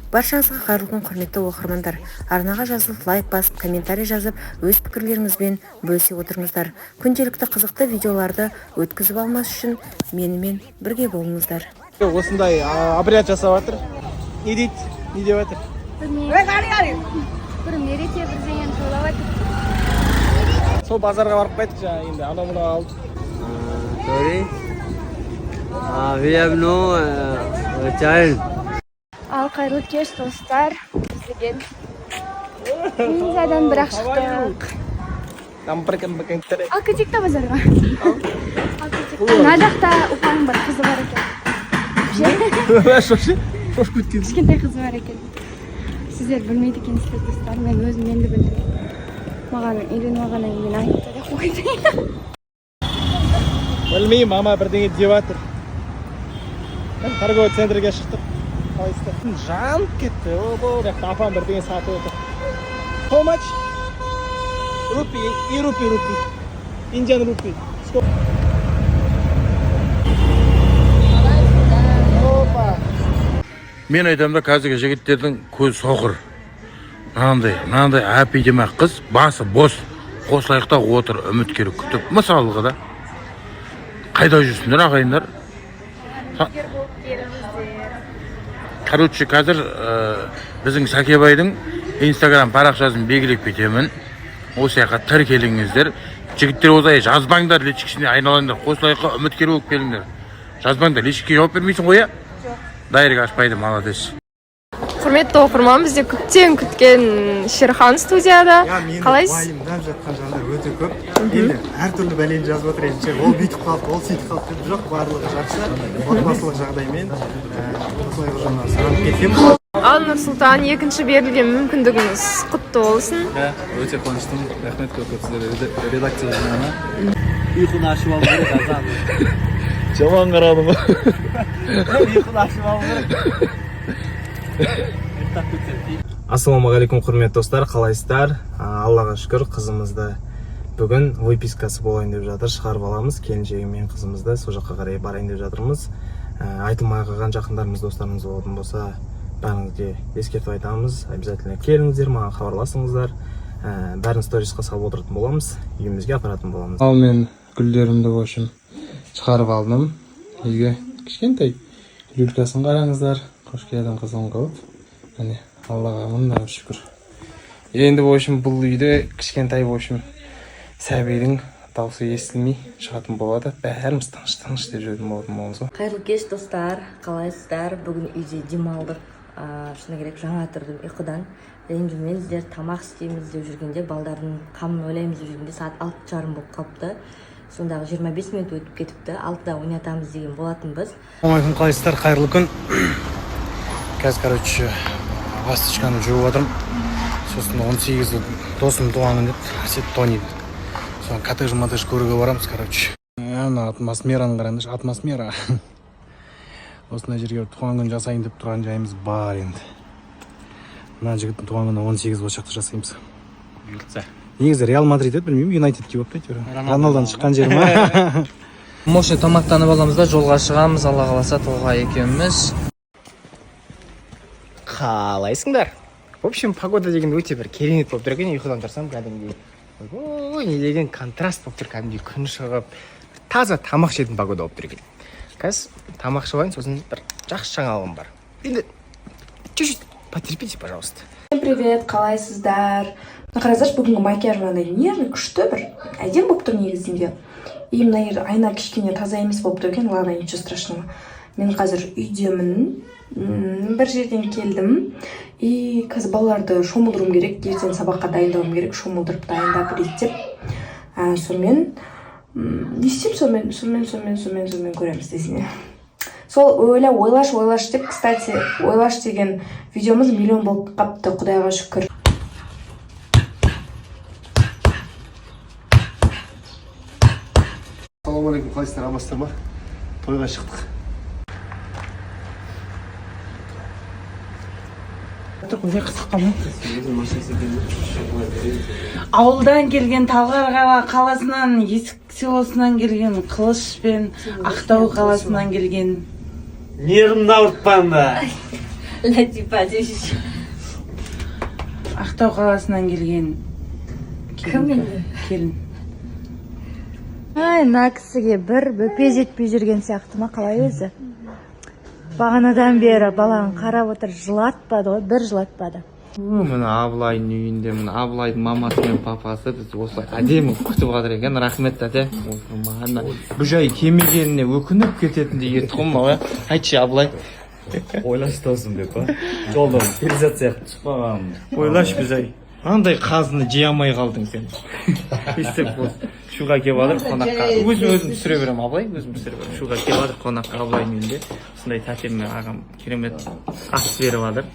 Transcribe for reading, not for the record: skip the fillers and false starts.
Баршаңызға қайырлы күн, құрметті оқырмандар! Арнаға жазылып, лайк басып, комментарий жазып, өз пікірлеріңізбен бөлісе отырыңыздар. Күнделікті қызықты видеоларды өткізіп алмас үшін менімен бірге болыңыздар. Осындай обряд жасап жатыр. Не дейді, не деп жатыр? Бір мереке, бірдеңені тойлап жатыр. Сол базарға барып қайттық жаңа, енді анау мынау алдық. Sorry. We have no child. Ал қайырлы кеш, достар! Біз деген Индиядан бірақ шықтық. Ал кетейік та базарға, ал кетейік. Мына жақта Уфаның бір қызы бар екен. Шошып кеткен. Кішкентай қызы бар екен. Сіздер білмейді екенсіздер, достар. Мен өзім енді білдім. Маған үйленіп алғаннан кейін айтты деп қойды. Білмеймін, мама бірдеңе деп жатыр. Торговый центрге шықтық. Қалайсыздар? Жанып кетті. О, бұл жақта апам бірдеңе сатып отыр. How much? Рупи, и рупи, рупи. Indian rupee. Сколько? Опа. Мен айтамын да, қазіргі жігіттердің көзі соқыр. Мынандай мынандай әп әдемі қыз, басы бос, қосылайық та отыр үміткер күтіп, мысалға да. Қайда жүрсіңдер, ағайындар? Короче, қазір біздің Сәкебайдың Инстаграм парақшасын белгілеп кетемін, осы жаққа тіркеліңіздер. Жігіттер болса, жазбаңдар личкісіне, айналайындар, қосылайыққа үміткер болып келіңдер. Жазбаңдар личкеге. Жауап бермейсің ғой, иә? Директ ашпайды, молодец. Құрметті оқырман, бізде көптен күткен Шерхан студияда. Иә, мені Қалайсыз? уайымдап жатқан жандар өте көп. Енді әртүрлі бәлені жазып жатыр енді ше, ол бүйтіп қалды, ол сөйтіп қалды деп. Жоқ, барлығы жақсы, отбасылық жағдаймен осылай ұжымнан сұранып кеткенмін. Ал, Нұрсұлтан, екінші берілген мүмкіндігіңіз құтты болсын. Иә, өте қуаныштымын. Рахмет көп көп сіздерге, редакция ұжымына. Ұйқыны ашып алу керек, азан. Жаман қарадым ғой. Ұйқыны ашып алу керек. Ұйықтап кетсем. Ассалаумағалейкум, құрметті достар, қалайсыздар? Аллаға шүкір, қызымызды бүгін выпискасы болайын деп жатыр, шығарып аламыз келіншегім мен қызымызды, сол жаққа қарай барайын деп жатырмыз. Айтылмай қалған жақындарымыз, достарымыз болатын болса, бәріңізге ескертіп айтамыз: обязательно келіңіздер, маған хабарласыңыздар. Бәрін сторисқа салып отыратын боламыз, үйімізге апаратын боламыз. Ал мен гүлдерімді, в общем, шығарып алдым үйге. Кішкентай люлькасын қараңыздар, қош келдің, қызым қылып. Міне, Аллаға мың да шүкір. Енді, в общем, бұл үйде кішкентай, в общем, сәбидің дауысы естілмей шығатын болады, бәріміз тыныш тыныш деп жүретін болатын боламыз ғой. Қайырлы кеш, достар! Қалайсыздар? Бүгін үйде демалдық. Шыны керек, жаңа тұрдым ұйқыдан. Ренжімеңіздер, тамақ істейміз деп жүргенде, балдардың қамын ойлаймыз деп жүргенде, сағат 6:30 болып қалыпты. Сондағы 25 минут өтіп кетіпті. 6-да ойнатамыз деген болатынбыз. Ассалаумағалейкум, қалайсыздар? Қайырлы күн! Қазір, короче, ласточканы жуып жатырмын. Сосын 18-і досым туған күн деді, Әсет Тони. Соны коттедж моттедж көруге барамыз. Короче, ана атмосфераны қараңдаршы, атмосфера. Осындай жерге туған күн жасайын деп тұрған жайымыз бар. Енді мына жігіттің туған күні 18, осы жақта жасаймыз. Бұйыртса. Негізі Реал Мадрид еді, білмеймін, Юнайтедке болып әйтеуір, Роналдоның шыққан жері ма. Мощный тамақтанып аламыз да, жолға шығамыз, Алла қаласа, Толғай екеуміз. Қалайсыңдар? В общем, погода деген өте бір керемет болып тұр екен. Ұйқыдан тұрсам, кәдімгідей, ой, не деген контраст болып тұр, кәдімгідей күн шығып, таза тамақ ішетін погода болып тұр екен. Қазір тамақ ішіп алайын, сосын бір жақсы жаңалығым бар. Енді чуть чуть потерпите, пожалуйста. Всем привет, қалайсыздар? Мына қараңыздаршы, бүгінгі макияж мынандай нежный, күшті, бір әдемі болып тұр негізінде. И мына жерде айна кішкене таза емес болып тұр екен. Ладно, ничего страшного. Мен қазір үйдемін. Бір жерден келдім и қазір балаларды шомылдыруым керек, ертең сабаққа дайындауым керек, шомылдырып, дайындап, реттеп. Сонымен не істеймін? Сонымен көреміз десең. Сол ойла, ойлашы, ойлашы деп. Кстати, ойлашы деген видеомыз миллион болып қапты, құдайға шүкір. Ассалаумағалейкум, қалайсыздар, амансыздар ма? Тойға шықтық. Ауылдан келген, Талғар қаласынан, Есік селосынан келген Қылыш пен Ақтау қаласынан келген Нервімді ауыртпаңдар. Ләтипа деші. Ақтау қаласынан келген. Кім енді? Келін. Ай, мына кісіге бір бөпе жетпей жүрген сияқты ма, қалай өзі? Бағанадан бері баланы қарап отыр, жылатпады ғой, бір жылатпады. Міне, Абылайдың үйінде, міне, Абылайдың мамасы мен папасы бізді осылай әдемі күтіп жатыр екен. Рахмет, тәте. Маған бұл келмегеніне өкініп кететіндей еді ғой мынау, иә. Айтшы, Абылай. Ойлашы, досым деп па, жолдан перизат сияқты түсіп қалған. Ойлашы, Бүжай, қандай қазыны жей алмай қалдың сен. Өйстіп осы Шуға келіп жатыр қонаққа. Өзім, өзім түсіре беремін, Абылай, өзім түсіре беремін. Шуға келіп жатыр қонаққа Абылайдың үйінде. Осындай тәтем мен ағам керемет ас беріп жатыр.